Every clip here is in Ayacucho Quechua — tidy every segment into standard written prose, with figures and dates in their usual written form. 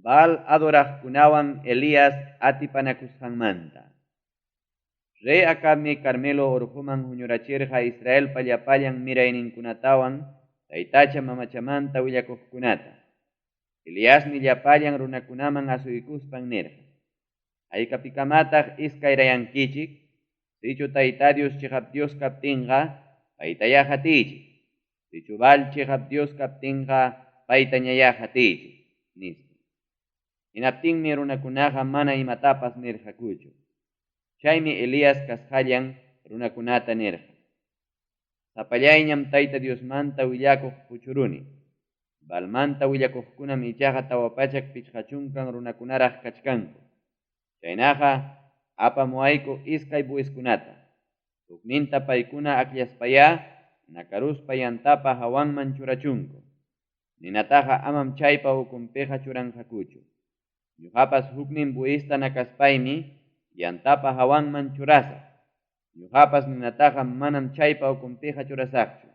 Baal adoraqkunawan Elías atipanakusqanmanta. Rey Acabmi Carmelo orqoman huñurachirqa Israelpa llapallan mirayninkunatawan taytacha-mamachamanta willakuqkunata. Eliasmi llapallan runakunaman asuykuspan nirqa, Haykapikamataq iskayrayankichik? Sichu Tayta Dios cheqap Dios kaptinqa, paytayá qatiychik. Sichu Baal cheqap Dios kaptinqa, paytañayá qatiychik, nispa. Hinaptinmi runakunaqa mana imatapas nirqakuchu. Chaymi Elías kasqallan runakunata nirqa, Sapallayñam Tayta Diosmanta willakuq puchuruni. Baalmanta willakuqkunam ichaqa 450 runakunaraq kachkanku. Chaynaqa, apamuwayku iskay bueskunata. Hukninta paykuna akllaspayá nakaruspa yantapa hawanman churachunku. Ninataqa amam chaypa ukunpiqa churanqakuchu. Ñuqapas huknin buesta nakaspaymi yantapa hawanman churasaq. Ñuqapas ninataqa manam chaypa ukunpiqa churasaqchu.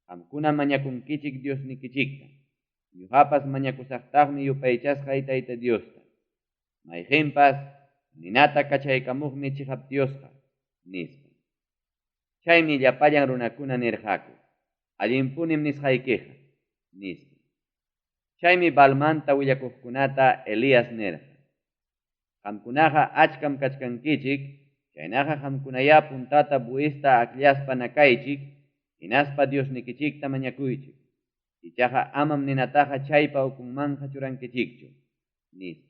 Qamkunam mañakunkichik Diosnikichikta. Ñuqapas mañakusaqtaqmi yupaychasqay Tayta Diosta. Mayqenpas ninata kachaykamuqmi cheqap Diosqa, nispa. Chaymi llapallan runakuna nirqaku, Allinpunim nisqaykiqa, nispa. Chaymi Baalmanta willakuqkunata Elías nirqa, Qamkunaqa achkam kachkankichik, chaynaqa qamkunayá puntata buesta akllaspa nakaychik, hinaspa Diosnikichikta mañakuychik. Ichaqa amam ninataqa chaypa ukunmanqa churankichikchu, nispa.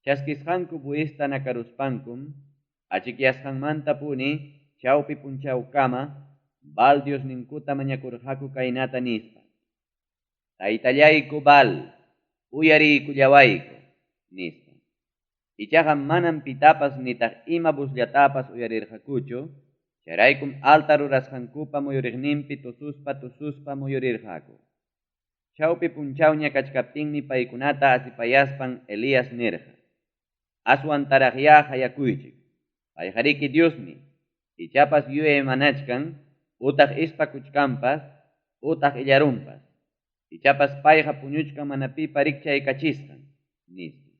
Chaskisqanku buesta nakaruspankum, achikyasqanmantapuni chawpi punchawkama Baal diosninkuta mañakurqaku kaynata nispa, Taytallayku Baal, uyariykullawayku, nispa. Ichaqa manam pitapas nitaq ima vozllatapas uyarirqakuchu, chayraykum altar rurasqankupa muyuriqninpi tususpa-tususpa muyurirqaku. Chawpi punchawña kachkaptinmi paykunata asipayaspan Elías nirqa, Aswantaraqyá qayakuychik, payqariki Diosmi, ichapas yuyaymanachkan utaq ispakuchkanpas utaq illarunpas, ichapas payqa puñuchkan mana pipa rikchaykachisqan, nispa.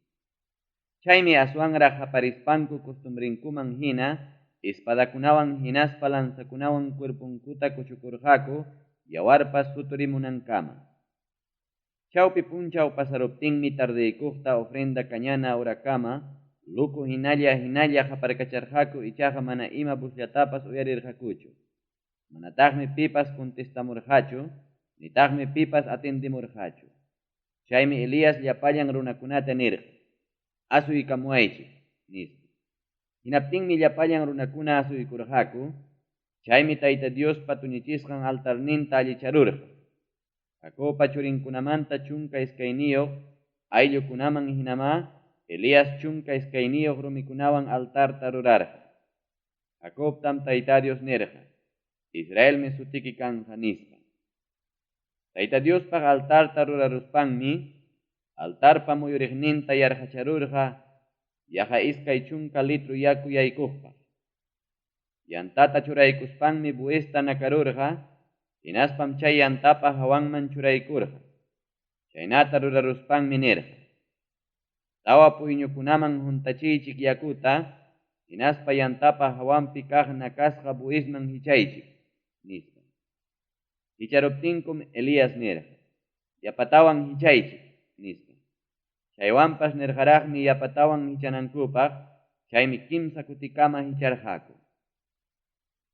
Chaymi aswanraq qaparispanku costumbrenkuman hina espadakunawan hinaspa lanzakunawan cuerponkuta kuchukurqaku yawarpas suturimunankama. Chawpi punchaw pasaruptinmi tardeykuqta ofrenda kañana horakama loco hinalla-hinalla qaparkacharqaku ichaqa mana ima vozllatapas uyarirqakuchu. Manataqmi pipas contestamurqachu, nitaqmi pipas atiendemurqachu. Chaymi Elías llapallan runakunata nirqa, Asuykamuwaychik, nispa. Hinaptinmi llapallan runakuna asuykurqaku, chaymi Tayta Diospa tuñichisqan altarninta allicharurqa. Jacobpa churinkunamanta 12 ayllukunaman hinamá Elías 12 rumikunawan altarta rurarqa. Jacobtam Tayta Dios nirqa, Israelmi sutiki kanqa, nispa. Tayta Diospaq altarta ruraruspanmi altarpa muyuriqninta yarqacharurqa yaqa 20 litro yaku yaykuqpaq. Yantata churaykuspanmi buesta nakarurqa, hinaspam chay yantapa hawanman churaykurqa. Chaynata ruraruspanmi nirqa, Tawa puyñukunaman huntachiychik yakuta, hinaspa yantapa hawanpi kaq nakasqa buesman hichaychik, nispa. Hicharuptinkum Elías nirqa, Yapatawan hichaychik, nispa. Chaywanpas nirqaraqmi yapatawan hichanankupaq, chaymi kimsa kutikama hicharqaku.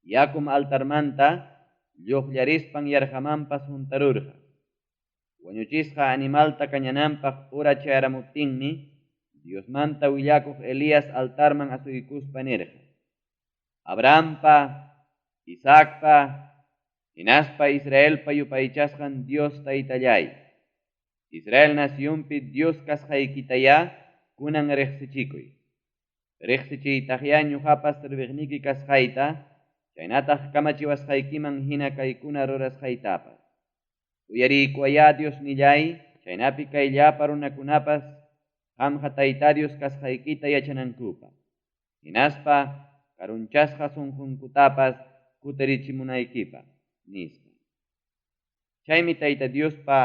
Yakum altarmanta lluqllarispan yarqamanpas huntarurqa. Wañuchisqa animalta kañananpaq hora chayaramuptinmi Diosmanta willakuq Elías altarman asuykuspa nirqa, Abrahampa, Isaacpa hinaspa Israelpa yupaychasqan Dios Taytalláy, Israel nacionpi Dios kasqaykitayá kunan reqsichikuy. Reqsichiytaqyá ñoqapas serviqniki kasqayta chaynataq kamachiwasqaykiman hina kaykuna rurasqaytapas. Uyariykuwayá Diosnilláy, chaynapi kay llapa runakunapas qamqa Tayta Dios kasqaykita yachanankupaq, hinaspa karunchasqa sonqonkutapas kutirichimunaykipaq, nispa. Chaymi Tayta Diospa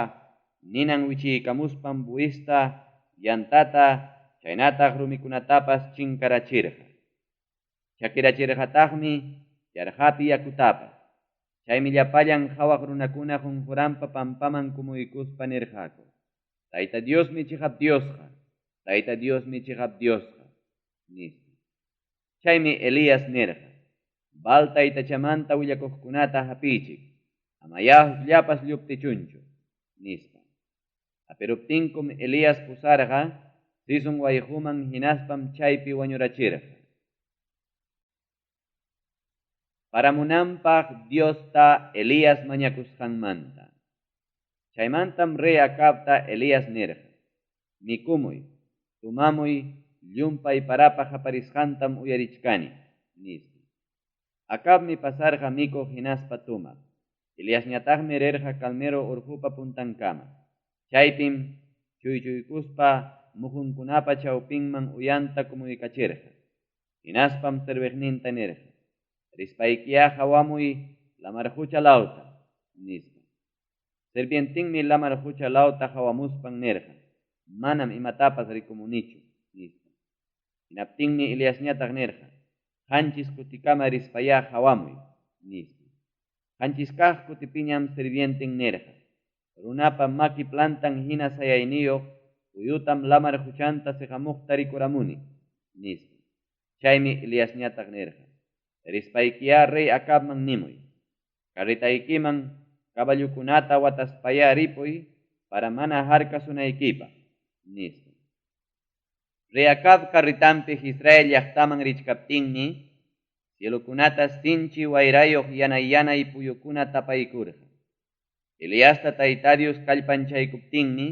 ninan wichiykamuspan buista, yantata chaynataq rumikunatapas chinkarachirqa. Chakirachirqataqmi yarqapi yakutapas. Chaymi llapallan qawaq runakuna qunquranpa pampaman kumuykuspa nirqaku: Tayta Diosmi chiqap Diosqa, Tayta Diosmi chiqap Diosqa, nispa. Chaymi Elías nirqa: Baal taytachamanta willakuqkunata hapiychik, amayá hukllapas lluptichunchu, nispa. Hapiruptinkum Elías pusarqa Cison wayquman hinaspam chaypi wañurachirqa. Paramunanpaq Diosta Elías mañakusqanmanta. Chaymantam rey Acabta Elías nirqa: Mikumuy, tomamuy, llumpay parapa qaparisqantam uyarichkani, nispa. Acabmi pasarqa mikuq hinaspa tomaq. Eliasñataqmi rirqa Carmelo urqupa puntankama. Chaypim chuychuykuspa muhunkunapa chawpinman uyanta kumuykachirqa. Hinaspam serviqninta nirqa: Rispaykiyá qawamuy lamar qucha lawta, nispa. Sirvientenmi lamar qucha lawta qawamuspan nirqa: Manam imatapas rikumunichu, nispa. Hinaptinmi Eliasñataq nirqa: Qanchis kutikama rispayá qawamuy, nispa. Qanchis kaq kutipiñam sirvienten nirqa: Runapa maki plantan hina sayayniyuq puyutam lamar quchanta siqamuqta rikuramuni, nispa. Chaymi Eliasñataq nirqa: Rispaykiyá rey Acabman nimuy: Carretaykiman caballokunata wataspayá ripuy para mana harkasunaykipaq, nispa. Rey Acab carretanpi Jezreel llaqtaman richkaptinmi cielokunata sinchi wayrayuq yanay-yanay puyukuna tapaykurqa. Eliasta Tayta Dios kallpanchaykuptinmi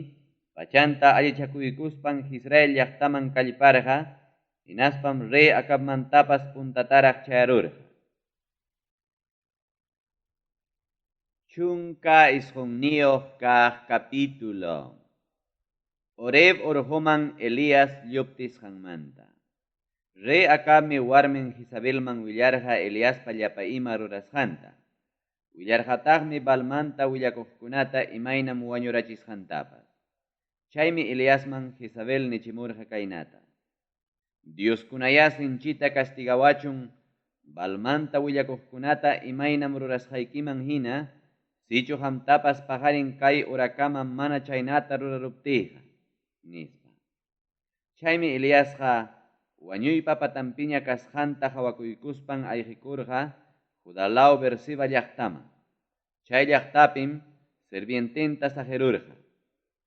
pachanta allichakuykuspan Jezreel llaqtaman kallparqa, hinaspam rey Acabmantapas puntataraq chayarurqa. 19 kaq capítulo. Horeb urquman Elías lluptisqanmanta. Rey Acabmi warmin Jezabelman willarqa Eliaspa llapa ima rurasqanta. Willarqataqmi Baalmanta willakuqkunata imaynam wañurachisqantapas. Chaymi Eliasman Jezabel nichimurqa kaynata: Dioskunayá sinchita castigawachun Baalmanta willakuqkunata imaynam rurasqaykiman hina, sichu qamtapas paqarin kay horakama mana chaynata ruraruptiyqa, nispa. Chaymi Eliasqa wañuypa patanpiña kasqanta qawakuykuspan ayqikurqa Judá law Beerseba llaqtaman. Chay llaqtapim sirviententa saqirurqa.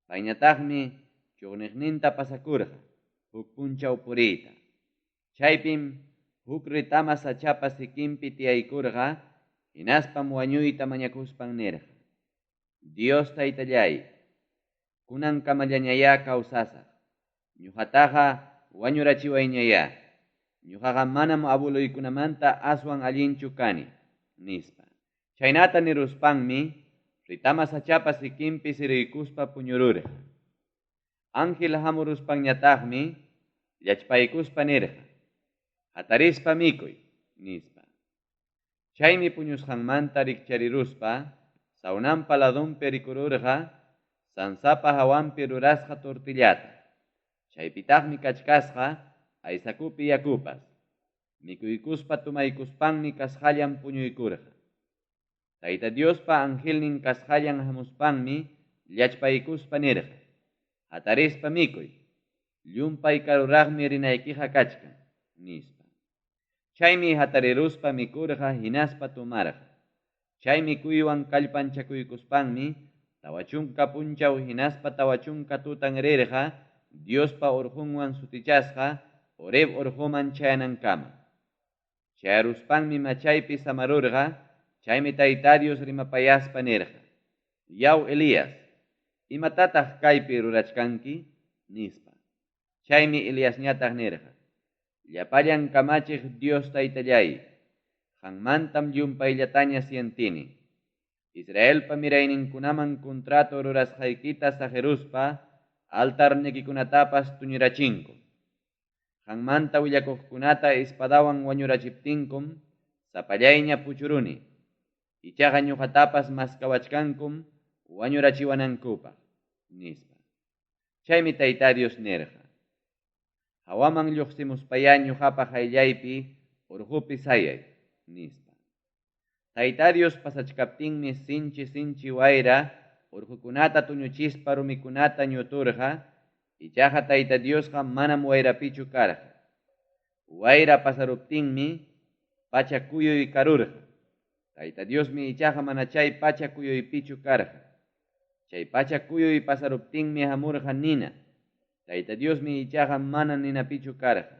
Payñataqmi chuqniqninta pasakurqa huk punchaw puriyta. Chaypim huk retama sachapa sikinpi tiyaykurqa, hinaspam wañuyta mañakuspan nirqa: Dios Taytalláy, kunankamallañayá kawsasaq. Ñuqataqa wañurachiwayñayá. Ñuqaqa manam abueloykunamanta aswan allinchu kani, nispa. Chaynata niruspanmi retama sachapa sikinpi siruykuspa puñururqa. Ángel hamuruspanñataqmi llachpaykuspa nirqa: Hatarispa mikuy, nispa. Chaymi puñusqanmanta rikchariruspa sawnanpa ladonpi rikururqa sansapa hawanpi rurasqa tortillata. Chaypitaqmi kachkasqa aysakupi yakupas. Mikuykuspa tomaykuspanmi kasqallan puñuykurqa. Tayta Diospa angelnin kasqallan hamuspanmi llachpaykuspa nirqa: Hatarispa mikuy, llumpay karuraqmi rinaykiqa kachkan, nispa. Chaymi hatariruspa mikurqa hinaspa tomarqa. Chay mikuywan kallpanchakuykuspanmi 40 punchaw hinaspa 40 tutan rirqa Diospa urqunwan sutichasqa Horeb urquman chayanankama. Chayaruspanmi machaypi samarurqa, chaymi Tayta Dios rimapayaspa nirqa: Yaw Elías, imatataq kaypi rurachkanki? nispa. Chaymi Eliasñataq nirqa: Llapallan kamachiq Dios Taytalláy, qanmantam llumpayllataña sientini. Israelpa mirayninkunaman contrato rurasqaykita saqiruspa altarnikikunatapas tuñirachinkum. Qanmanta willakuqkunata espadawan wañurachiptinkum sapallayña puchuruni. Ichaqa ñuqatapas maskawachkankum wañurachiwanankupaq. Nispa. Chaymi Tayta Dios nirqa, Hawaman lluqsimuspayá ñuqapa qayllaypi urqupi sayay, nispa. Tayta Dios pasachkaptinmi sinchi-sinchi wayra urqukunata tuñuchispa rumikunata ñuturqa, ichaqa Tayta Diosqa manam wayrapichu karqa. Wayra pasaruptinmi pacha kuyuy karurqa. Tayta Diosmi ichaqa mana chay pacha kuyuypichu karqa. Chay pacha kuyuy pasaruptinmi hamurqa nina. Tayta Diosmi ichaqa mana ninapichu karqa.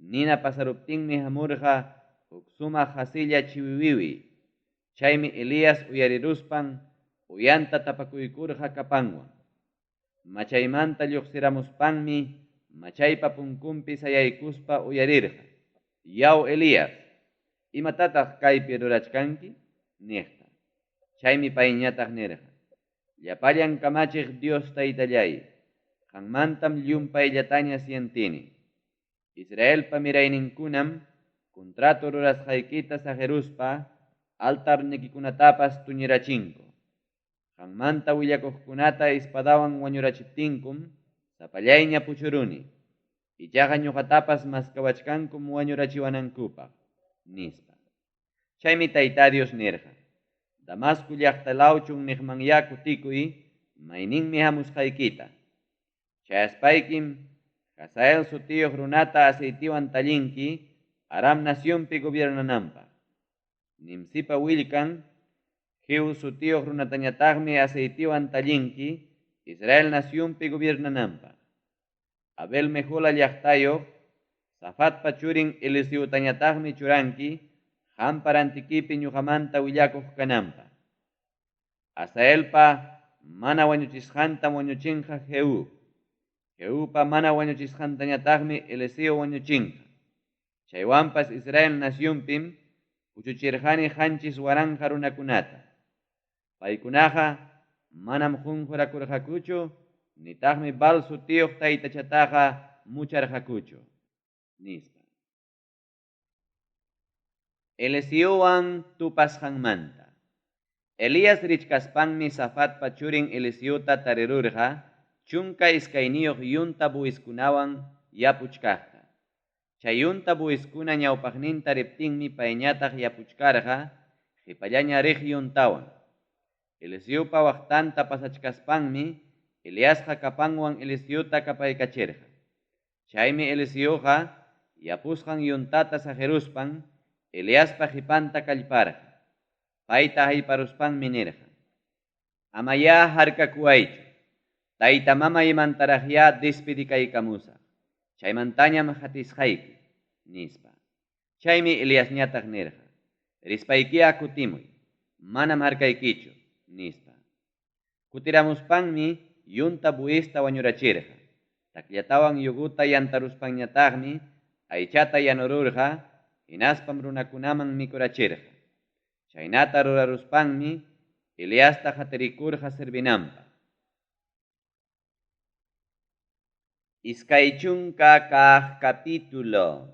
Nina pasaruptinmi hamurqa huk sumaq qasilla chiwiwiwiy. Chaymi Elías uyariruspan uyanta tapakuykurqa capanwan. Machaymanta lluqsiramuspanmi machaypa punkunpi sayaykuspa uyarirqa, Yaw Elías, imatataq kaypi rurachkanki? niqta. Chaymi payñataq nirqa, Llapallan kamachiq Dios Taytalláy, qanmantam llumpayllataña sientini. Israelpa mirayninkunam contrato rurasqaykita saqeruspa altarnikikunatapas tuñirachinku. Qanmanta willakuqkunata espadawan wañurachiptinkum sapallayña puchuruni, ichaqa ñoqatapas maskawachkankum wañurachiwanankupaq, nispa. Chaymi Tayta Dios nirqa, Damasco llaqta law chunniqmanyá kutikuy, mayninmi hamusqaykita. Chayaspaykim Hazael sutiyuq runata aceitewan tallinki Aram nacionpi gobiernananpaq. Nimsipa willkan Jehu sutiyuq runatañataqmi aceitewan tallinki Israel nacionpi gobiernananpaq. Abel Mehola llaqtayuq Safatpa churin Eliseotañataqmi churanki qampa rantikipi ñuqamanta willakuq kananpaq. Hazaelpa mana wañuchisqantam wañuchinqa Jehu. Jehupa mana wañuchisqantañataqmi Eliseo wañuchinqa. Chaywanpas Israel nacionpim puchuchirqani 7000 runakunata. Paykunaqa manam qunqurakurqakuchu nitaqmi Baal sutiyuq taytachataqa mucharqakuchu, nispa. Eliseowan tupasqanmanta. Elías richkaspanmi Safatpa churin Eliseota tarirurqa 12 yunta bueyeskunawan yapuchkaqta. Chay yunta bueyeskuna ñawpaqninta riptinmi payñataq yapuchkarqa qipallaña riq yuntawan. Eliseopa waqtanta pasachkaspanmi Eliasqa capanwan Eliseota capaykachirqa. Chaymi Eliseoqa yapusqan yuntata saqeruspan Eliaspa qipanta kallparqa. Payta hayparuspanmi nirqa, Amayá harkakuwaychu, tayta-mamaymantaraqyá despedikaykamusaq, chaymantañam qatisqayki, nispa. Chaymi Eliasñataq nirqa, Rispaykiyá kutimuy, manam harkaykichu, nispa. Kutiramuspanmi yunta bueyesta wañurachirqa. Takllatawan yuguta yantaruspanñataqmi aychata yanururqa, hinaspam runakunaman mikurachirqa. Chaynata ruraruspanmi Eliasta qatirikurqa servinanpaq. 20 kaq capítulo.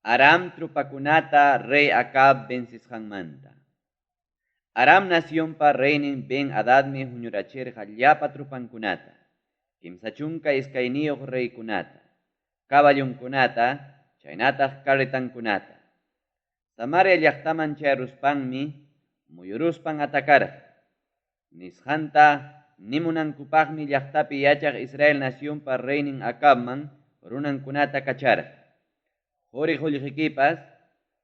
Aram tropakunata rey Acab vencisqanmanta. Aram nacionpa reynin Ben-Hadadmi huñurachirqa llapa tropankunata, 32 reykunata, caballonkunata chaynataq carretankunata. Samaria llaqtaman chayaruspanmi muyuruspan atacarqa. Nisqanta nimunankupaqmi llaqtapi yachaq Israel nacionpa reynin Acabman runankunata kacharqa. Qori-qullqikipas,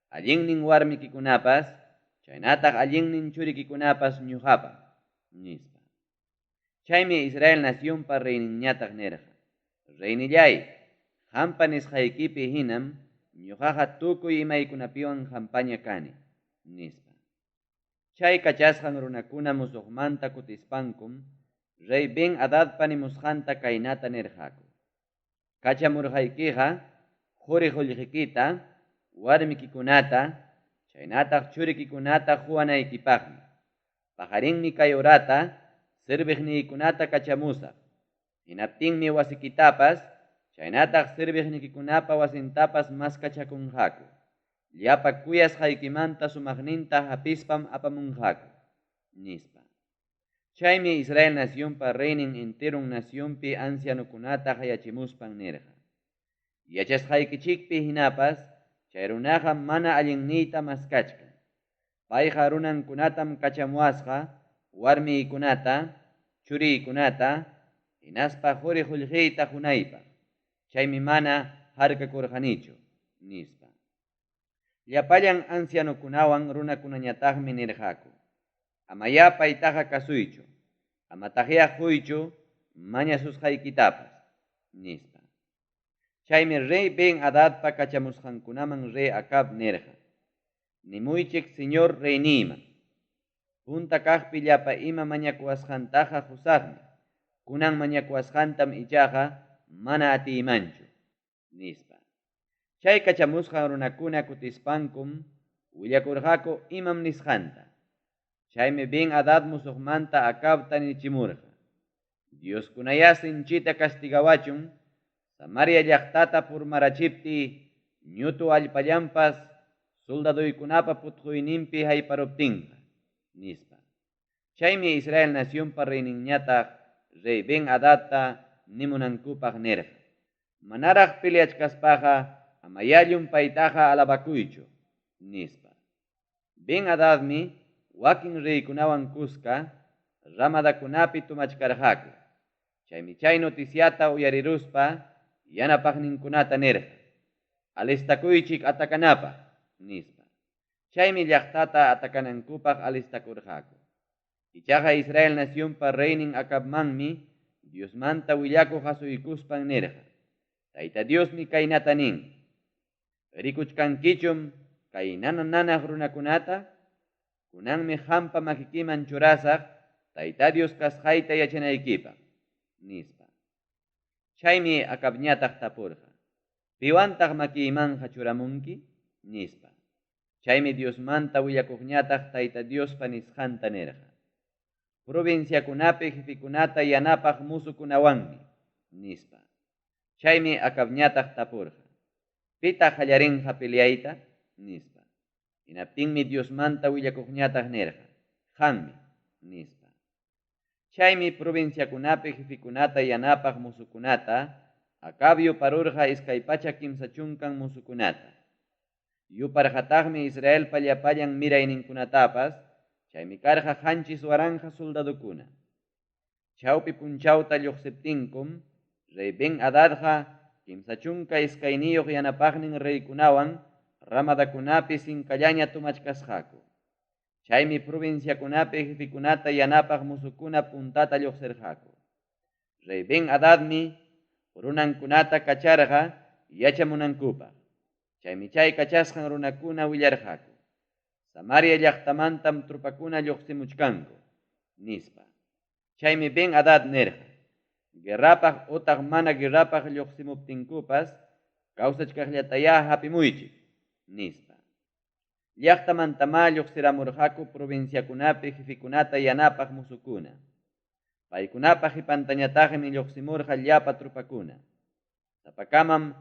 allinnin warmikikunapas, chaynataq allinnin churikikunapas ñuqapam, nispa. Chaymi Israel nacionpa reyninñataq nirqa, Reynilláy, qampa nisqaykipi hinam ñuqaqa tukuy imaykunapiwan qampaña kani, nispa. Chay kachasqan runakuna musuqmanta kutispankum rey Ben-Hadadpa nimusqanta kaynata nirqaku, Kachamurqaykiqa qori-qullqikita, warmikikunata, chaynataq churikikunata quwanaykipaqmi. Paqarinmi kay horata serviqniykunata kachamusaq, hinaptinmi wasikitapas chaynataq serviqnikikunapa wasintapas maskachakunqaku. Llapa kuyasqaykimanta sumaqninta hapispam apamunqaku, nispa. Chaymi Israel nacionpa reynin enteron nacionpi ancianokunata qayachimuspan nirqa: Yachasqaykichikpi hinapas chay runaqa mana allinniyta maskachkan. Payqa runankunatam kachamuwasqa warmiykunata, churiykunata hinaspa qori-qollqeyta qonaypaq, chaymi mana harkakurqanichu, nispa. Llapallan ancianokunawan runakunañataqmi nirqaku: Amayá paytaqa kasuychu, amataqyá qoychu mañasusqaykitapas, nispa. Chaymi rey Ben-adadpa kachamusqankunaman rey Acab nirqa: Nimuychik señor reyniyman, Punta kaqpi llapa ima mañakuwasqantaqa qosaqmi, kunan mañakuwasqantam ichaqa mana atiymanchu, nispa. Chay kachamusqan runakuna kutispankum willakurqaku imam nisqanta. Chaymi Ben-adad musoqmanta Acabta nichimurqa: Dioskunayá sinchita castigawachun, Samaria llaqtata purmarachiptiy ñutu allpallanpas soldadoykunapa putquyninpi hayparuptinqa, nispa. Chaymi Israel nacionpa reyninñataq rey Ben-adadta nimunankupaq nirqa: Manaraq peleachkaspaqa amayá llumpaytaqa alabakuychu, nispa. Ben-adadmi wakin reykunawan kuska ramadakunapi tomachkarqaku. Chaymi chay noticiata uyariruspa yanapaqninkunata nirqa: Alistakuychik atacanapaq, nispa. Chaymi llaqtata atacanankupaq alistakurqaku. Ichaqa Israel nacionpa reynin Acabmanmi Diosmanta willakuq asuykuspan nirqa: Tayta Diosmi kaynata nin: Rikuchkankichum kay nana-nanaq runakunata? Kunanmi qampa makikiman churasaq Tayta Dios kasqayta yachanaykipaq, nispa. Chaymi Acabñataq tapurqa: Piwantaq makiymanqa churamunki? nispa. Chaymi Diosmanta willakuqñataq Tayta Diospa nisqanta nirqa: Provinciakunapi jefekunata yanapaq musukunawanmi, nispa. Chaymi Acabñataq tapurqa: Pitaq qallarinqa peleayta? nispa. Hinaptinmi Diosmanta willakuqñataq nirqa: Qanmi, nispa. Chaymi provinciakunapi jefekunata yanapaq musukunata Acab yuparurqa 230 musukunata. Yuparqataqmi Israelpa llapallan mirayninkunatapas, chaymi karqa 7000 soldadokuna. Chawpi punchawta lluqsiptinkum rey Ben-adadqa 32 yanapaqnin reykunawan ramadakunapi sinkallaña tomachkasqaku. Chaymi provinciakunapi jefekunata yanapaq musukuna puntata lluqsirqaku. Rey Ben-adadmi runankunata kacharqa yachamunankupaq. Chaymi chay kachasqan runakuna willarqaku: Samaria llaqtamantam tropakuna lluqsimuchkanku, nispa. Chaymi Ben-adad nirqa: Guerrapaq otaq mana guerrapaq lluqsimuptinkupas kawsachkaqllatayá hapimuychik, nispa. Llaqtamantamá lluqsiramurqaku provinciakunapi jefekunata yanapaq musukuna. Paykunapa qipantañataqmi lluqsimurqa llapa tropakuna. Sapakamam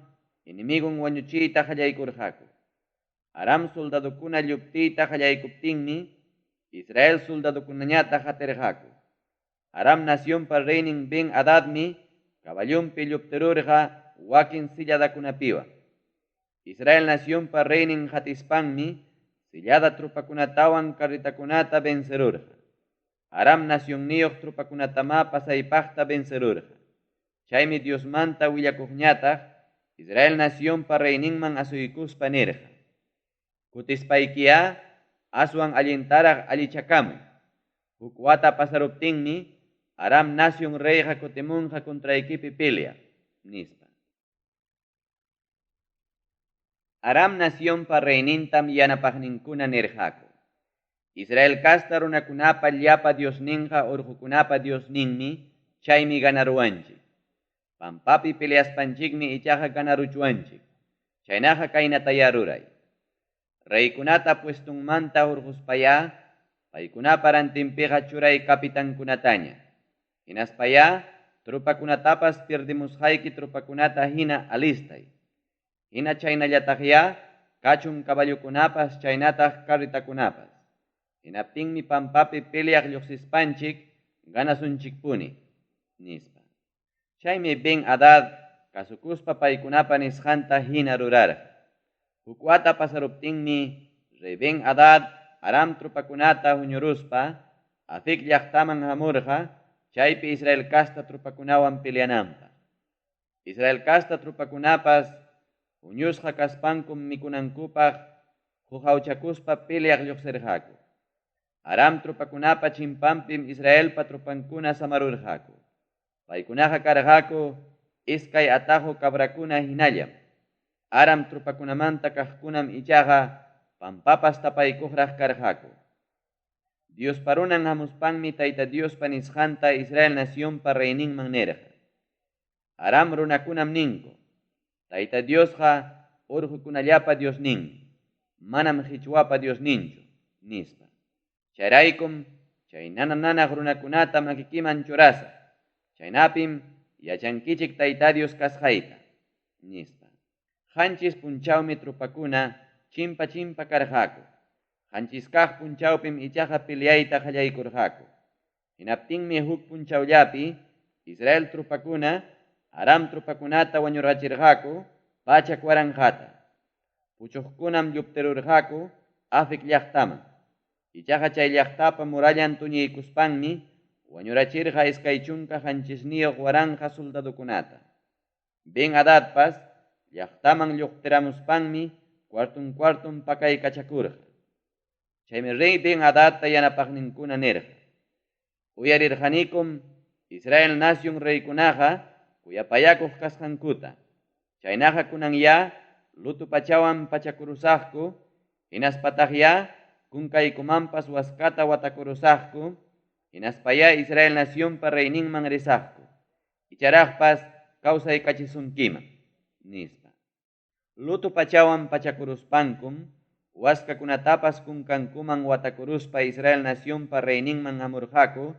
enemigon wañuchiyta qallaykurqaku. Aram soldadokuna lluptiyta qallaykuptinmi Israel soldadokunañataq qatirqaku. Aram nacionpa reynin Ben-adadmi caballonpi lluptirurqa wakin silladakunapiwan. Israel nacionpa reynin qatispanmi sillada tropakunatawan carretakunata vencerurqa. Aram nacionniyuq tropakunatamá pasaypaqta vencerurqa. Chaymi Diosmanta willakuqñataq Israel nacionpa reyninman asuykuspa nirqa: Kutispaykiyá aswan allintaraq allichakamuy. Huk wata pasaruptinmi Aram nacion reyqa kutimunqa contraykipi peleaq, nispa. Aram nacionpa reynintam yanapaqninkuna nirqaku: Israel casta runakunapa llapa diosninqa orqokunapa diosninmi, chaymi ganaruwanchik. Pampapi peleaspanchikmi ichaqa ganaruchwanchik. Chaynaqa kaynatayá ruray: Reykunata puestonmanta hurqospayá paykunapa rantinpiqa churay capitankunataña. Hinaspayá tropakunatapas pierdemusqayki tropakunata hina alistay. Hina chaynallataqyá kachun caballokunapas chaynataq carretakunapas. Hinaptinmi pampapi peleaq lluqsispanchik ganasunchikpuni, nispa. Chaymi Ben-adad kasukuspa paykunapa nisqanta hina rurarqa. Huk wata pasaruptinmi rey Ben-adad Aram tropakunata huñuruspa Afec llaqtaman hamurqa chaypi Israel casta tropakunawan peleananpaq. Israel casta tropakunapas huñusqa kaspankum mikunankupaq huqawchakuspa peleaq lluqsirqaku. Aram tropakunapa chimpanpim Israelpa tropankuna samarurqaku. Paykunaqa karqaku iskay atajo cabrakuna hinallam. Aram tropakunamanta kaqkunam ichaqa pampapas tapaykuqraq karqaku. Diospa runan hamuspanmi Tayta Diospa nisqanta Israel nacionpa reyninman nirqa. Aram runakunam ninku, Tayta Diosqa urqukunallapa Diosninmi, manam qichwapa Diosninchu, nispa. Chayraykum chay nana-nanaq runakunata makikiman churasaq, chaynapim yachankichik Tayta Dios kasqayta, nispa. Qanchis punchawmi tropakuna chimpa-chimpa karqaku. Qanchis kaq punchawpim ichaqa peleayta qallaykurqaku. Hinaptinmi huk punchawllapi Israel tropakuna Aram tropakunata wañurachirqaku 100,000ta. Puchuqkunam lluptirurqaku Afec llaqtaman. Ichaqa chay llaqtapa murallan tuñiykuspanmi wañurachirqa 27,000 soldadokunata. Ben-adadpas llaqtaman lluqtiramuspanmi cuarton-cuarton pakaykachakurqa. Chaymi rey Ben-adadta yanapaqninkuna nirqa: Uyarirqanikum Israel nacion reykunaqa kuyapayakuq kasqankuta. Chaynaqa kunanyá luto pachawan pachakurusaqku, hinaspataqyá kunkaykumanpas waskata watakurusaqku, hinaspayá Israel nacionpa reyninman risaqku. Icharaqpas kawsaykachisunkiman, nispa. Luto pachawan pachakuruspankum waskakunatapas kunkankuman watakuruspa Israel nacionpa reyninman hamurqaku,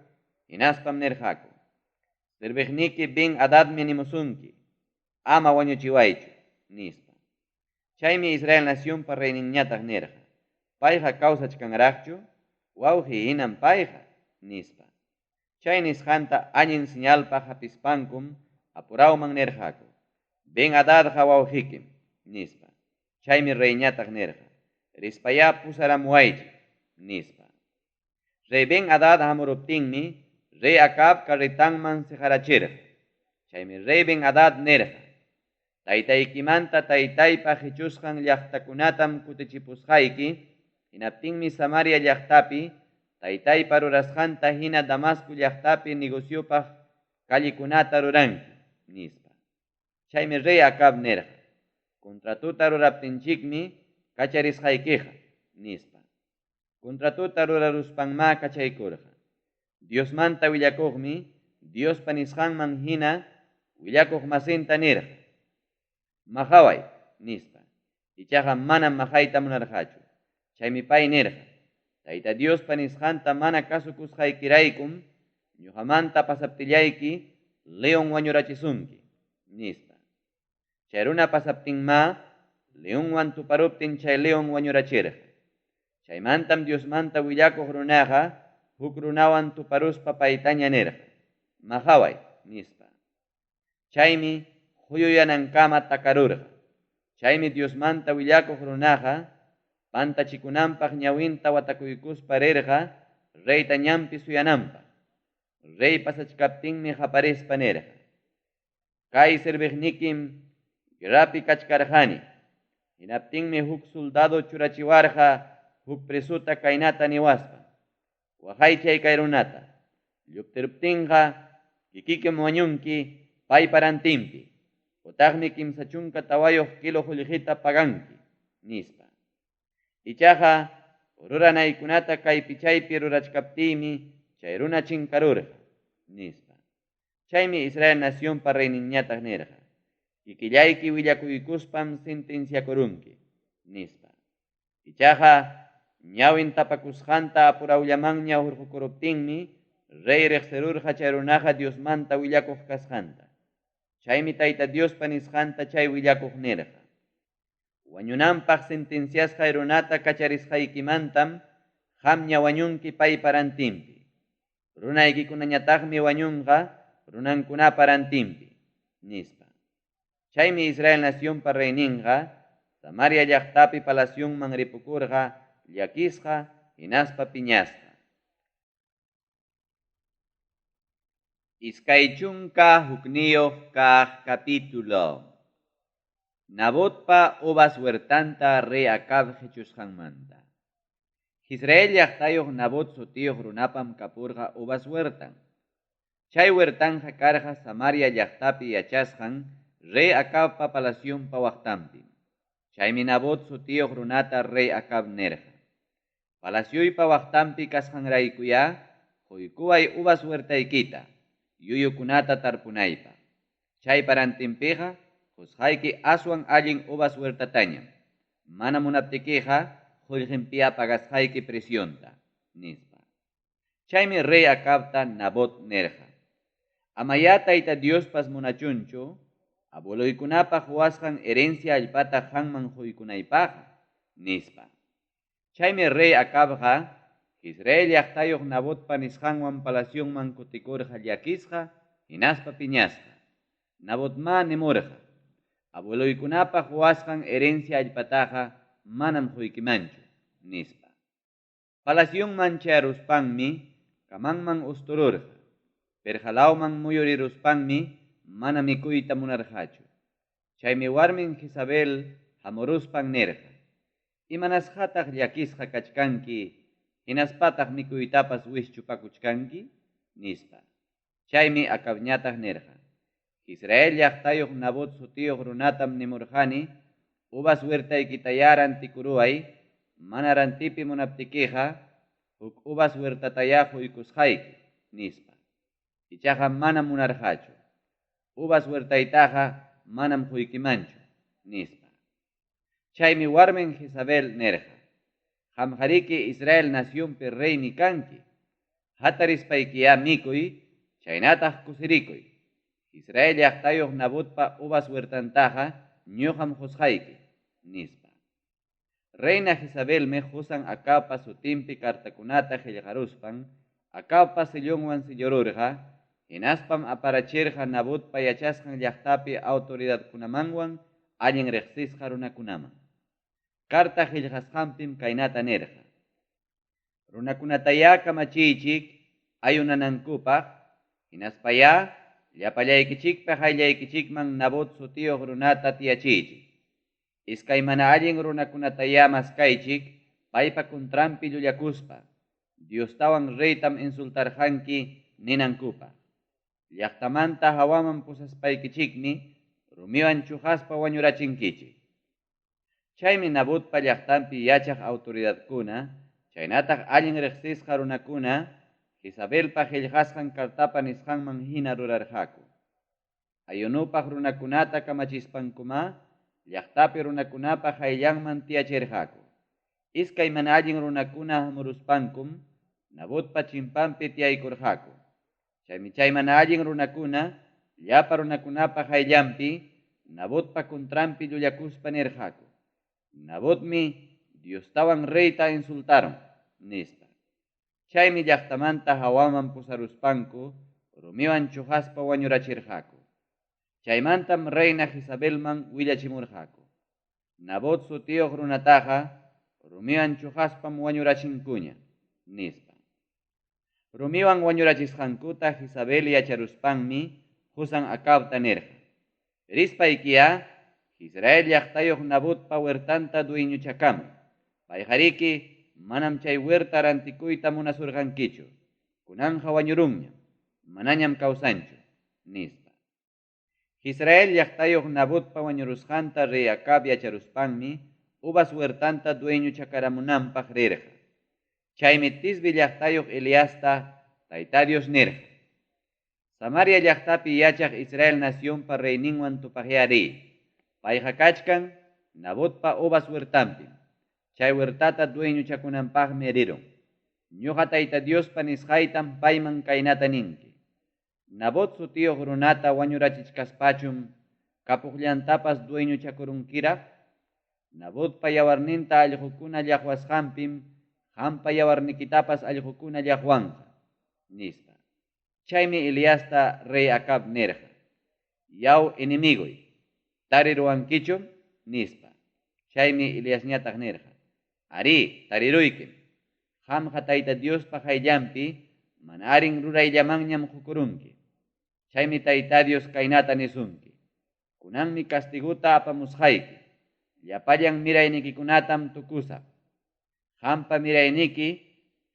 hinaspam nirqaku: Serviqniki Ben-adadmi nimusunki, ama wañuchiwaychu, nispa. Chaymi Israel nacionpa reyninñataq nirqa: Payqa kawsachkanraqchu? Wawqi hinam payqa, nispa. Chay nisqanta allin señalpaq hapispankum apurawman nirqaku: Ben-adadqa wawqikim, nispa. Chaymi reyñataq nirqa: Rispayá pusaramuwaychik, nispa. Rey Ben-adad hamuruptinmi rey Acab carretanman seqarachirqa. Chaymi rey Ben-adad nirqa: Taytaykimanta taytaypa qichusqan llaqtakunatam kutichipusqayki, hinaptinmi Samaria llaqtapi taytaypa rurasqanta hina Damasco llaqtapi negociopaq callekunata ruranki, nispa. Chaymi rey Acab nirqa: Contratota ruraptinchikmi kacharisqaykiqa, nispa. Contratota ruraruspanmá kachaykurqa. Diosmanta willakuqmi Diospa nisqanman hina willakuq masinta nirqa: Maqaway, nispa. Ichaqa manam maqayta munarqachu. Chaymi pay nirqa: Tayta Diospa nisqanta mana kasukusqaykiraykum ñuqamanta pasaptillayki león wañurachisunki, nispa. Chay runa pasaptinmá leonwan tuparuptin chay león wañurachirqa. Chaymantam Diosmanta willakuq runaqa huk runawan tuparuspa paytaña nirqa: Maqaway, nispa. Chaymi huyuyanankama takarurqa. Chaymi Diosmanta willakuq runaqa pantachikunanpaq ñawinta watakuykuspa rirqa reyta ñanpi suyananpaq. Rey pasachkaptinmi qaparispa nirqa: Kay serviqnikim guerrapi kachkarqani. Hinaptinmi huk soldado churachiwarqa huk presuta kaynata niwaspa: Waqaychay kay runata. Lluptiruptinqa kikikim wañunki paypa rantinpi. Utaqmi 34 kilo qullqita paganki, nispa. Ichaqa ruranaykunata kaypi chaypi rurachkaptiymi chay runa chinkarurqa, nispa. Chaymi Israel nacionpa reyninñataq nirqa: Kikillayki willakuykuspam sentenciakurunki, nispa. Ichaqa ñawin tapakusqanta apurawllamanña hurqukuruptinmi rey riqsirurqa chay runaqa Diosmanta willakuq kasqanta. Chaymi Tayta Diospa nisqanta chay willakuq nirqa: Wañunanpaq sentenciasqay runata kacharisqaykimantam qamña wañunki paypa rantinpi. Runaykikunañataqmi wañunqa runankunapa rantinpi, nispa. Chaymi Israel nacionpa reyninqa Samaria llaqtapi palacionman ripukurqa llakisqa hinaspa piñasqa. 21 kaq capítulo. Nabotpa uvas huertanta rey Acab qechusqanmanta. Israel llaqtayuq Nabot sutiyuq runapam kapurqa uvas huertan. Chay huertanja karqa Samaria llaqtapi yachasqan rey Acabpa palacionpa waqtanpim. Chaymi Nabot sutiyuq runata rey Acab nirqa: Palacioypa waqtanpi kasqanraykuyá quykuway uvas huertaykita, yuyukunata tarpunaypaq. Chaypa rantinpiqa qusqayki aswan allin uvas huertatañam. Mana munaptikiqa qullqinpiya pagasqayki precionta, nispa. Chaymi rey Acabta Nabot nirqa: Amayá Tayta Diospas munachunchu abueloykunapa quwasqan herencia allpata qanman quykunaypaqqa, nispa. Chaymi rey Acabqa Israel llaqtayuq Nabotpa nisqanwan palacionman kutikurqa llakisqa hinaspa piñasqa. Nabotmá nimurqa: Abueloykunapa quwasqan herencia allpataqa manam quykimanchu, nispa. Palacionman chayaruspanmi camanman ustururqa. Perqalawman muyuriruspanmi mana mikuyta munarqachu. Chaymi warmin Jezabel hamuruspan nirqa: Imanasqataq llakisqa kachkanki, hinaspataq mikuytapas wischupakuchkanki? nispa. Chaymi Acabñataq nirqa: Israel llaqtayuq Nabot sutiyuq runatam nimurqani, uvas huertaykitayá rantikuruway, mana rantipi munaptikiqa huk uvas huertatayá quykusqayki, nispa. Ichaqa manam munarqachu. Uvas huertaytaqa manam quykimanchu, nispa. Chaymi warmin Jezabel nirqa: Qamqariki Israel nacionpi reymi kanki. Hatarispaykiyá mikuy, chaynataq kusirikuy. Israel llaqtayuq Nabotpa uvas huertantaqa ñuqam qusqayki, nispa. Reina Jezabelmi qusan Acabpa sutinpi cartakunata qillqaruspan Acabpa sellonwan sellururqa, hinaspam aparachirqa Nabotpa yachasqan llaqtapi autoridadkunamanwan allin riqsisqa runakunaman. Carta qillqasqanpim kaynata nirqa: Runakunatayá kamachiychik ayunanankupaq, hinaspayá llapallaykichikpa qayllaykichikman Nabot sutiyuq runata tiyachiychik. Iskay mana allin runakunatayá maskaychik paypa contranpi llullakuspa, Diostawan reytam insultarqanki ninankupaq. Llaqtamanta hawaman pusaspaykichikmi rumiwan chuqaspa wañurachinkichik. Chaymi Nabotpa llaqtanpi yachaq autoridadkuna, chaynataq allin riqsisqa runakuna, Jezabelpa qillqasqan cartapa nisqanman hina rurarqaku. Ayunupaq runakunata kamachispankumá llaqtapi runakunapa qayllanman tiyachirqaku. Iskay mana allin runakuna hamuruspankum Nabotpa chimpanpi tiyaykurqaku. Chaymi chay mana allin runakuna llapa runakunapa qayllanpi Nabotpa contranpi llullakuspa nirqaku: Nabotmi Diostawan reyta insultaron, nispa. Chaymi llaqtamanta hawaman pusaruspanku rumiwan chuqaspa wañurachirqaku. Chaymantam reina Jezabelman willachimurqaku: Nabot sutiyuq runataqa rumiwan chuqaspam wañurachinkuña, nispa. Rumiwan wañurachisqankuta Jezabel yacharuspanmi qusan Acabta nirqa: Rispaykiyá Israel llaqtayuq Nabotpa huertanta dueñochakamuy. Payqariki manam chay huerta rantikuyta munasurqankichu. Kunanqa wañurunñam, manañam kawsanchu, nispa. Israel llaqtayuq Nabotpa wañurusqanta rey Acab yacharuspanmi uvas huertanta dueñochakaramunanpaq rirqa. Chaymi Tisbe llaqtayuq Eliasta Tayta Dios nirqa: Samaria llaqtapi yachaq Israel nacionpa reyninwan tupaqyá riy. Payqa kachkan Nabotpa uvas huertanpim. Chay huertata dueñochakunanpaqmi rirun. Ñuqa Tayta Diospa nisqaytam payman kaynata ninki: Nabot sutiyuq runata wañurachichkaspachum kapuqllantapas dueñochakurunkiraq? Nabotpa yawarninta allqukuna llaqwasqanpim qampa yawarnikitapas allqukuna llaqwanqa. Nispa. Chaymi Eliasta rey Acab nirqa, Yaw enemigoy, tariruwankichum? Nispa. Chaymi Eliasñataq nirqa, Arí, tariruykim. Qamqa Tayta Diospa qayllanpi mana allin rurayllamanñam qukurunki. Chaymi Tayta Dios kaynata nisunki, Kunanmi castigota apamusqayki. Llapallan miraynikikunatam tukusaq. Qampa mirayniki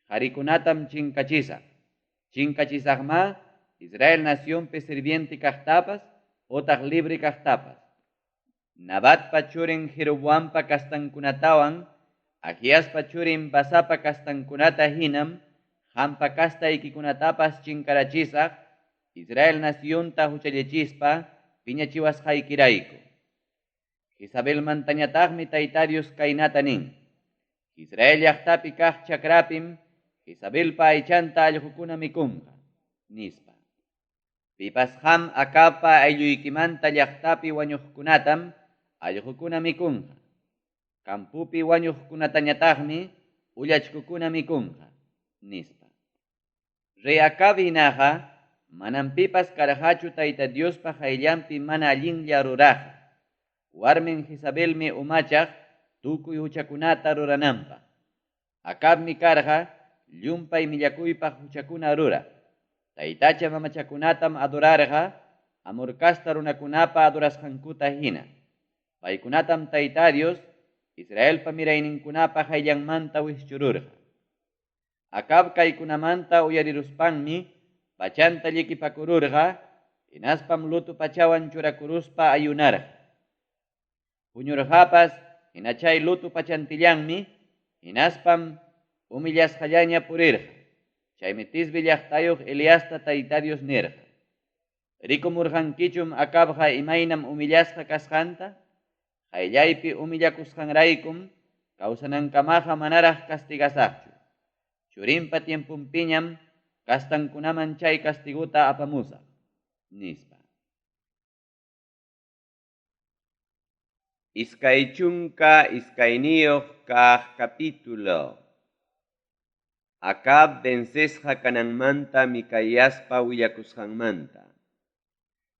qarikunatam chinkachisaq. Chinkachisaqmá Israel nacionpi sirviente kaqtapas otaq libre kaqtapas. Nabatpa churin Jeroboampa castankunatawan Ahiaspa churin Basapa castankunata hinam qampa castaykikunatapas chinkarachisaq Israel nacionta huchallichispa piñachiwasqaykirayku. Jezabelmantañataqmi Tayta Dios kaynata nin, Israel llaqtapi kaq chakrapim Jezabelpa aychanta allqukuna mikunqa, nispa. Pipas qam Acabpa aylluykimanta llaqtapi wañuqkunatam allqukuna mikunqa. Campopi wañuqkunatañataqmi ullachkukuna mikunqa, nispa. Rey Acab hinaqa manam pipas karqachu Tayta Diospa qayllanpi mana allinlla ruraqqa. Warmin Jezabelmi umachaq tukuy huchakunata rurananpaq. Acabmi karqa llumpay millakuypaq huchakuna ruraq. Taytacha mamachakunatam adorarqa Amor casta runakunapa adorasqankuta hina. Paykunatam Tayta Dios Israelpa mirayninkunapa qayllanmanta wischururqa. Acab kaykunamanta uyariruspanmi pachanta llikipakururqa, hinaspam luto pachawan churakuruspa ayunarqa. Puñurqapas hina chay luto pachantillanmi, hinaspam humillasqallaña purirqa. Chaymi Tisbe llaqtayuq Eliasta Tayta Dios nirqa, Rikumurqankichum Acabqa imaynam humillasqa kasqanta? Qayllaypi humillakusqanraykum kawsanankamaqa manaraq castigasaqchu. Churinpa tiemponpiñam castankunaman chay castigota apamusaq, nispa. 22 kaq capítulo. Acab vencesqa kananmanta Micaiaspa willakusqanmanta.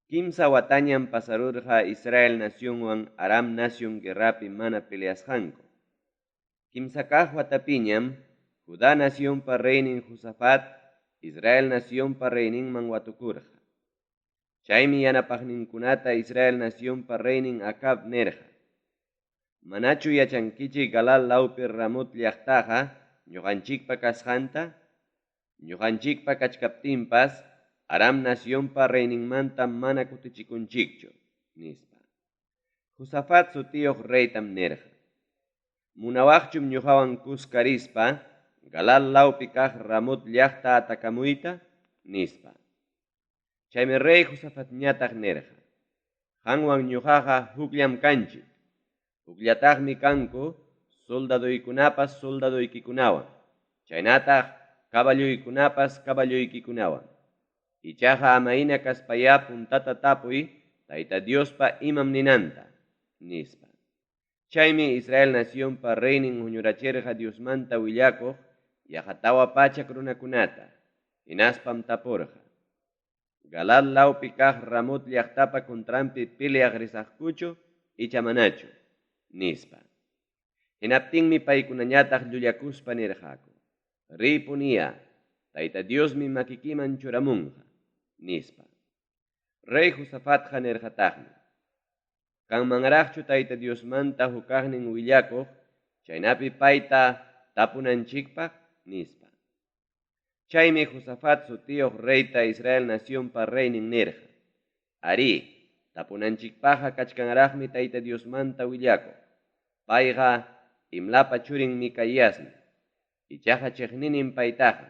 Kimsa watañam pasarurqa Israel nacionwan Aram nacion guerrapi mana peleasqanku. Kimsa kaq watapiñam Judá nacionpa reynin Josafat Israel nacionpa reyninman watukurqa. Chaymi yanapaqninkunata Israel nacionpa reynin Acab nirqa, Manachu yachankichik Galaad lawpi Ramot llaqtaqa ñuqanchikpa kasqanta? Ñuqanchikpa kachkaptinpas Aram nacionpa reyninmanta mana kutichikunchikchu, nispa. Josafat sutiyuq reytam nirqa, Munawaqchum ñuqawan kuska rispa Galaad lawpi kaq Ramot llaqta atacamuyta? nispa. Chaymi rey Josafatñataq nirqa, Qanwan ñuqaqa hukllam kanchik, hukllataqmi kanku soldadoykunapas soldadoykikunawan, chaynataq caballoykunapas caballoykikunawan. Ichaqa amayna kaspayá puntata tapuy Tayta Diospa imam ninanta, nispa. Chaymi Israel nacionpa reynin huñurachirqa Diosmanta willakuq yaqa 400 runakunata, hinaspam tapurqa, Galaad lawpi kaq Ramot llaqtapa contranpi peleaq risaqkuchu icha manachu? nispa. Hinaptinmi paykunañataq llullakuspa nirqaku, Riypuniyá, Tayta Diosmi makikiman churamunqa, nispa. Rey Josafatqa nirqataqmi, Kanmanraqchu Tayta Diosmanta hukaqnin willakuq, chaynapi payta tapunanchikpaq? nispa. Chaymi Josafat sutiyuq reyta Israel nacionpa reynin nirqa, Arí, tapunanchikpaqqa kachkanraqmi Tayta Diosmanta willakuq. Payqa Imlapa churin Micaiasmi. Ichaqa cheqninim paytaqa,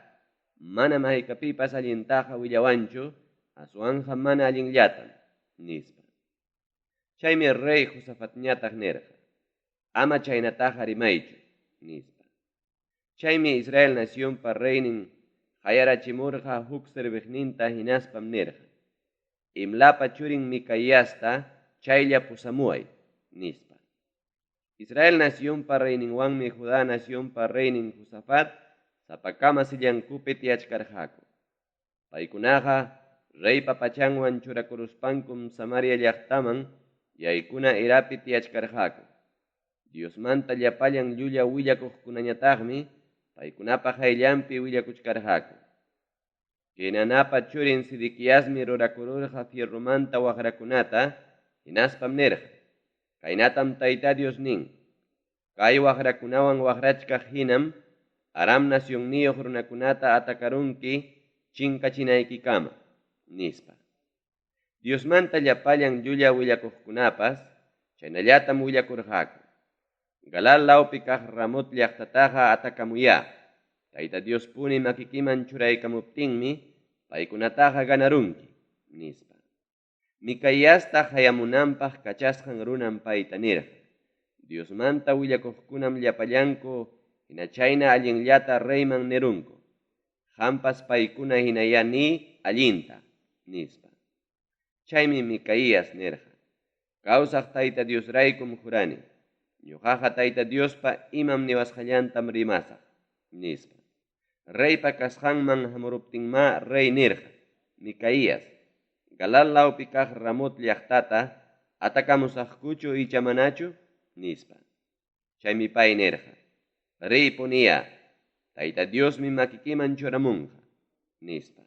manam haykapipas allintaqa willawanchu, aswanqa mana allinllatam, nispa. Chaymi rey Josafatñataq nirqa, Ama chaynataqa rimaychu, nispa. Chaymi Israel nacionpa reynin qayarachimurqa huk serviqninta hinaspam nirqa, Imlapa churin Micaiasta chaylla pusamuway, nispa. Israel nacionpa reyninwanmi Judá nacionpa reynin Josafat sapakama sillankupi tiyachkarqaku. Paykunaqa reypa pachanwan churakuruspankum Samaria llaqtaman yaykuna erapi tiyachkarqaku. Diosmanta llapallan llulla willakuqkunañataqmi paykunapa qayllanpi willakuchkarqaku. Kenanapa churin Sedequiasmi rurakururqa fierromanta waqrakunata, hinaspam nirqa: Kaynatam Tayta Dios nin: Kay waqrakunawan waqrachkaq hinam Aram nacionniyuq runakunata atacarunki chinkachinaykikama, nispa. Diosmanta llapallan llulla willakuqkunapas chaynallatam willakurqaku. Galaad lawpi kaq Ramot llaqtataqa atacamuyá. Tayta Diospuni makikiman churaykamuptinmi paykunataqa ganarunki, nispa. Micaiasta qayamunanpaq kachasqan runam payta nirqa: Diosmanta willakuqkunam llapallanku hina chayna allinllata reyman nirunku. Qampas paykuna hinayá niy allinta, nispa. Chaymi Micaías nirqa: Kawsaq Tayta Diosraykum jurani, ñoqaqa Tayta Diospa imam niwasqallantam rimasaq, nispa. Reypa kasqanman hamuruptinmá rey nirqa: Micaías, Galaad lawpi kaq Ramot llaqtata atacamusaqkuchu icha manachu? nispa. Chaymi pay nirqa: Riypuniyá, Tayta Diosmi makikiman churamunqa, nispa.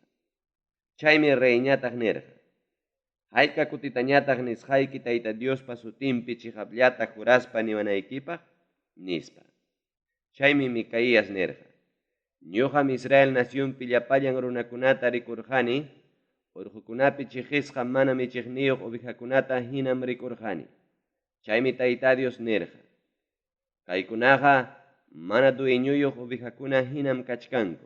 Chaymi reyñataq nirqa: Hayka kutitañataq nisqayki Tayta Diospa sutinpi chiqapllata juraspa niwanaykipaq? nispa. Chaymi Micaías nirqa: Ñoqam Israel nacionpi llapallan runakunata rikurqani, orqokunapi chiqisqa mana michiqniyuq ovejakunata hinam rikurqani. Chaymi Tayta Dios nirqa: Kaykunaqa mana dueñoyuq ovejakuna hinam kachkanku.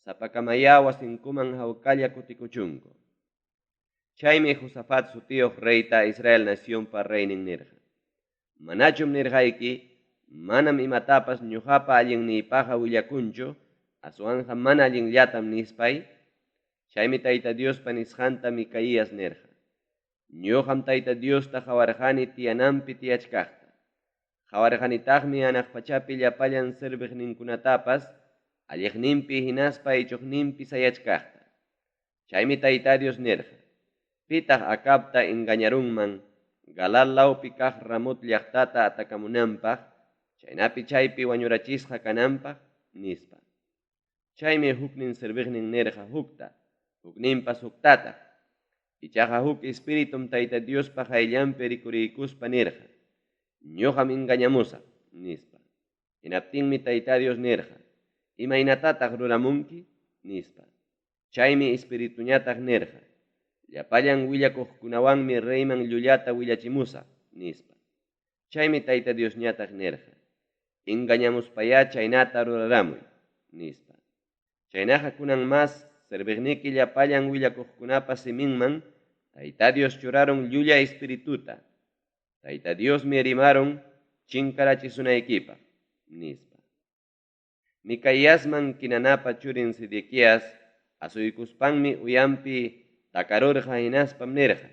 Sapakamayá wasinkuman hawkalla kutikuchunku. Chaymi Josafat sutiyuq reyta Israel nacionpa reynin nirqa: Manachum nirqayki, manam imatapas ñoqapa allinniypaqqa willakunchu, aswanqa mana allinllatam nispay? Chaymi Tayta Diospa nisqanta Micaías nirqa: Ñoqam Tayta Diosta qawarqani tiyananpi tiyachkaqta. Qawarqanitaqmi hanaq pachapi llapallan serviqninkunatapas alliqninpi hinaspa ichuqninpi sayachkaqta. Chaymi Tayta Dios nirqa: Pitaq Acabta engañarunman Galaad lawpi kaq Ramot llaqtata atacamunanpaq, chaynapi chaypi wañurachisqa kananpaq? nispa. Chaymi huknin serviqnin nirqa hukta, hukninpas huktataq. Ichaqa huk espiritum Tayta Diospa qayllanpi rikuriykuspa nirqa: Ñoqam engañamusaq, nispa. Hinaptinmi Tayta Dios nirqa: Imaynatataq ruramunki? nispa. Chaymi espirituñataq nirqa: Llapallan willakuqkunawanmi reyman llullata willachimusaq, nispa. Chaymi Tayta Diosñataq nirqa: Engañamuspayá chaynata ruraramuy, nispa. Chaynaqa kunan mas serviqniki llapallan willakuqkunapa siminman Tayta Dios churarun llulla espirituta. Tayta Diosmi rimarun chinkarachisunaykipaq, nispa. Micaiasman Kenanapa churin Sedequías asuykuspanmi uyanpi takarurqa hinaspam nirqa: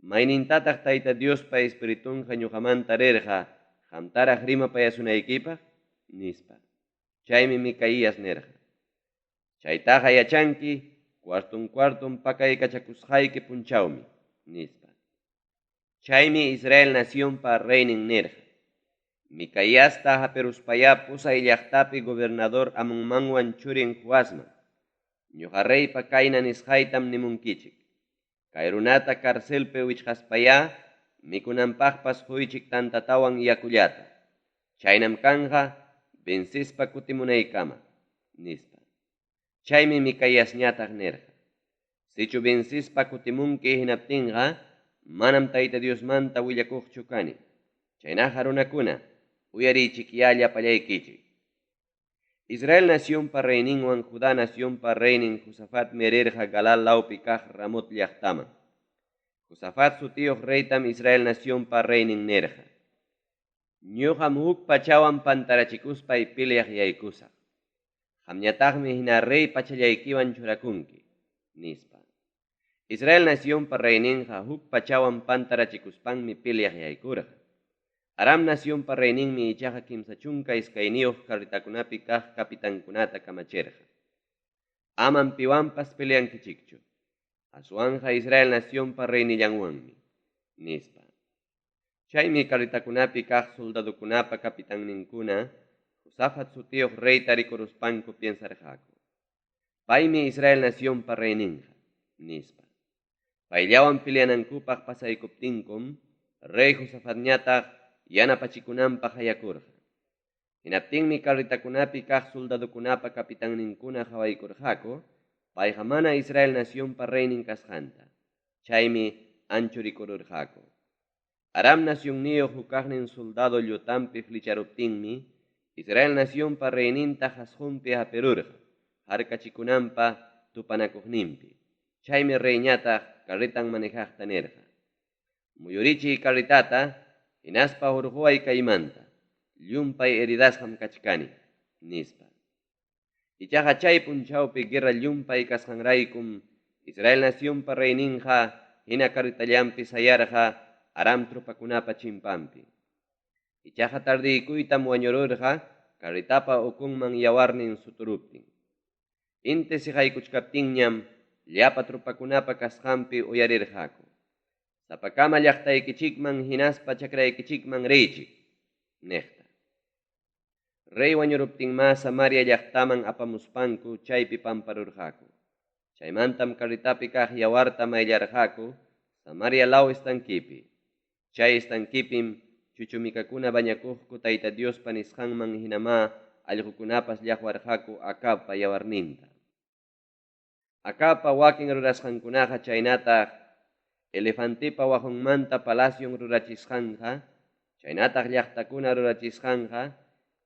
Maynintataq Tayta Diospa espiritunqa ñoqamanta rirqa qamtaraq rimapayasunaykipaq? nispa. Chaymi Micaías nirqa: Chaytaqa yachanki cuarton-cuarton pakaykachakusqayki punchawmi, nispa. Chaymi Israel nacionpa reynin nirqa: Micaiasta hapiruspayá pusay llaqtapi gobernador Amonmanwan churin Joasman. Ñoqa reypa kayna nisqaytam nimunkichik: Kay runata carcelpi wichqaspayá mikunanpaqpas quychik tantatawan yakullata. Chaynam kanqa vencespa kutimunaykama, nispa. Chaymi Micaiasñataq nirqa: Sichu vencespa kutimunki hinaptinqa manam Tayta Diosmanta willakuqchu kani. Chaynaqa runakuna, uyariychikyá llapallaykichik. Israel nacionpa reyninwan Judá nacionpa reynin Josafatmi rirqa Galaad lawpi kaq Ramot llaqtaman. Josafat sutiyuq reytam Israel nacionpa reynin nirqa: Ñoqam huk pachawan pantarachikuspay peleaq yaykusaq. Qamñataqmi hina rey pachallaykiwan churakunki, nispa. Israel nacionpa reyninqa huk pachawan pantarachikuspanmi peleaq yaykurqa. Aram nacionpa reyninmi ichaqa 32 carretakunapi kaq capitankunata kamachirqa. Amam piwanpas peleankichikchu, aswanqa Israel nacionpa reynillanwanmi, nispa. Chaymi carretakunapi kaq soldadokunapa capitanninkuna Josafat sutiyuq reyta rikuruspanku piensarqaku: Paymi Israel nacionpa reyninqa, nispa. Payllawan peleanankupaq pasaykuptinkum, rey Josafatñataq yanapachikunanpaq hayakurqa. Hinaptinmi carretakunapi kaq soldadokunapa capitanninkuna qawaykurqaku, payqa mana Israel nacionpa reynin kasqanta. Chaymi anchurikururqaku. Aram nacionniyuq hukaqnin soldado llutanpi flecharuptinmi, Israel nacionpa reyninta qasqunpi hapirurqa, harkachikunanpa tupanakuqninpi. Chaymi reyñataq carretan manejaqta nirqa: Muyurichiy carretata, hinaspa hurquway kaymanta, llumpay heridasqam kachkani, nispa. Ichaqa chay punchawpi guerra llumpay kasqanraykum, Israel nacionpa reyninqa hina carretallanpi sayarqa Aram tropakunapa chimpanpi. Ichaqa tardiykuytam wañururqa carretapa ukunman yawarnin suturuptin. Inti siqaykuchkaptinñam llapa tropakunapa kasqanpi uyarirqaku: Sapakama llaqtaykichikman hinaspa chakraykichikman riychik, niqta. Rey wañuruptinmá Samaria llaqtaman apamuspanku chaypi pamparurqaku. Chaymantam carretapi kaq yawarta mayllarqaku Samaria law estanquipi. Chay estanquipim chuchumikakuna bañakuqku Tayta Diospa nisqanman hinamá allqukunapas llaqwarqaku Acabpa yawarninta. Acabpa wakin rurasqankunaqa chaynataq elefantepa waqunmanta palacion rurachisqanqa, chaynataq llaqtakuna rurachisqanqa,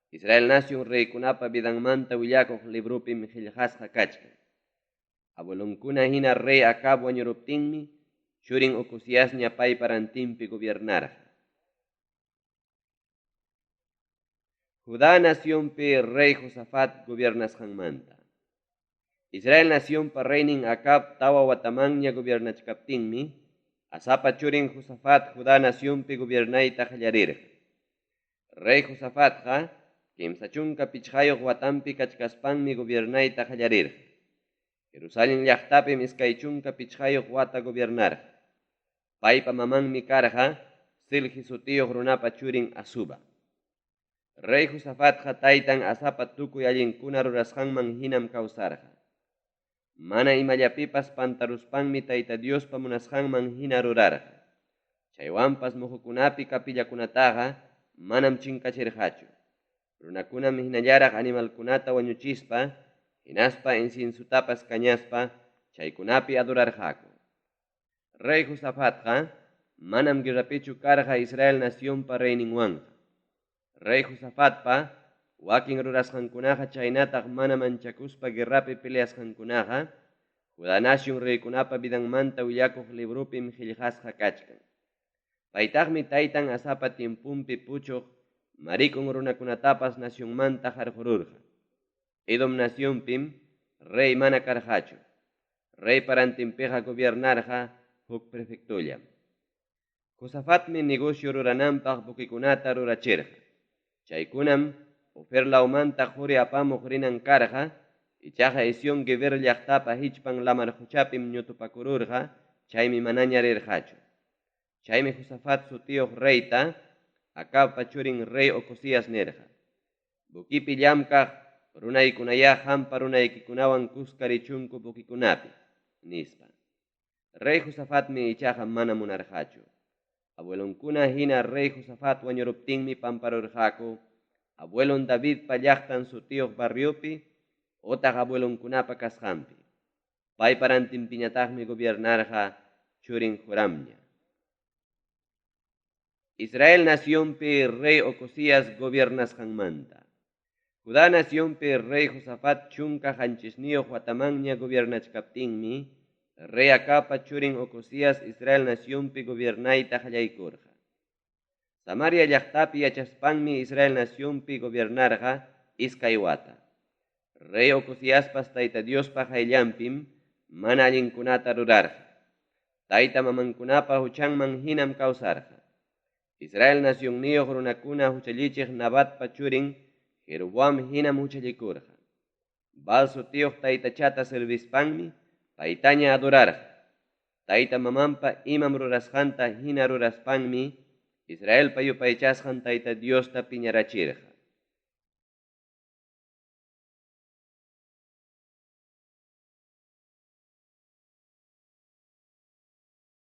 Israel nacion reykunapa vidanmanta willakuq libropim qillqasqa kachkan. Abuelonkuna hina rey Acab wañuruptinmi, churin Ocosiasña paypa rantinpi gobiernarqa. Judá nacionpi rey Josafat gobiernasqanmanta. Israel nacionpa reynin Acab tawa watamanña gobiernachkaptinmi, Asapa churin Josafat Judá nacionpi gobiernayta qallarirqa. Rey Josafatqa 35 watanpi kachkaspanmi gobiernayta qallarirqa. Jerusalén llaqtapim 25 wata gobiernarqa. Paypa mamanmi karqa Silhi sutiyuq runapa churin Azuba. Rey Josafatqa taytan Asapa tukuy allinkuna rurasqanman hinam kawsarqa. Mana imallapipas pantaruspanmi Tayta Diospa munasqanman hina rurarqa. Chaywanpas muhukunapi kapillakunataqa manam chinkachirqachu. Runakunam hinallaraq animalkunata wañuchispa, hinaspa inciensutapas kañaspa, chaykunapi adorarqaku. Rey Josafatqa manam guerrapichu karqa Israel nacionpa reyninwanqa. Rey Josafatpa wakin rurasqankunaqa chaynataq mana manchakuspa guerrapi peleasqankunaqa, Judá nacion reykunapa vidanmanta willakuq libropim qillqasqa kachkan. Paytaqmi taytan Asapa tiemponpi puchuq marikun runakunatapas nacionmanta qarqururqa. Edom nacionpim rey mana karqachu. Reypa rantinpiqa gobiernarqa huk prefectollam. Josafatmi negocio rurananpaq buquikunata rurachirqa. Chaykunam Ofer lawmanta quri apamuq rinan karqa, ichaqa Ezión Geber llaqtapa hichpan lamar quchapim ñutupakururqa, chaymi manaña rirqachu. Chaymi Josafat sutiyuq reyta, Acabpa churin rey Ocosías nirqa: Buquipi llamkaq runaykunayá qampa runaykikunawan kuska richunku buquikunapi, nispa. Rey Josafatmi ichaqa mana munarqachu. Abuelonkuna hina rey Josafat wañuruptinmi pamparurqaku abuelon Davidpa llaqtan sutiyuq barriopi otaq abuelonkunapa kasqanpi. Paypa rantinpiñataqmi gobiernarqa churin Joramña. Israel nacionpi rey Ocosías gobiernasqanmanta. Judá nacionpi rey Josafat 17 watamanña gobiernachkaptinmi, rey Acabpa churin Ocosías Israel nacionpi gobiernayta qallaykurqa. Samaria llaqtapi yachaspanmi Israel nacionpi gobiernarqa 2 wata. Rey Ocosiaspas Tayta Diospa qayllanpim mana allinkunata rurarqa. Tayta mamankunapa huchanman hinam kawsarqa. Israel nacionniyuq runakuna huchallichiq Nabatpa churin Jeroboam hinam huchallikurqa. Baal sutiyuq taytachata servispanmi paytaña adorarqa. Tayta-mamanpa imam rurasqanta hina ruraspanmi Israelpa yupaychasqan Tayta Diosta piñarachirqa.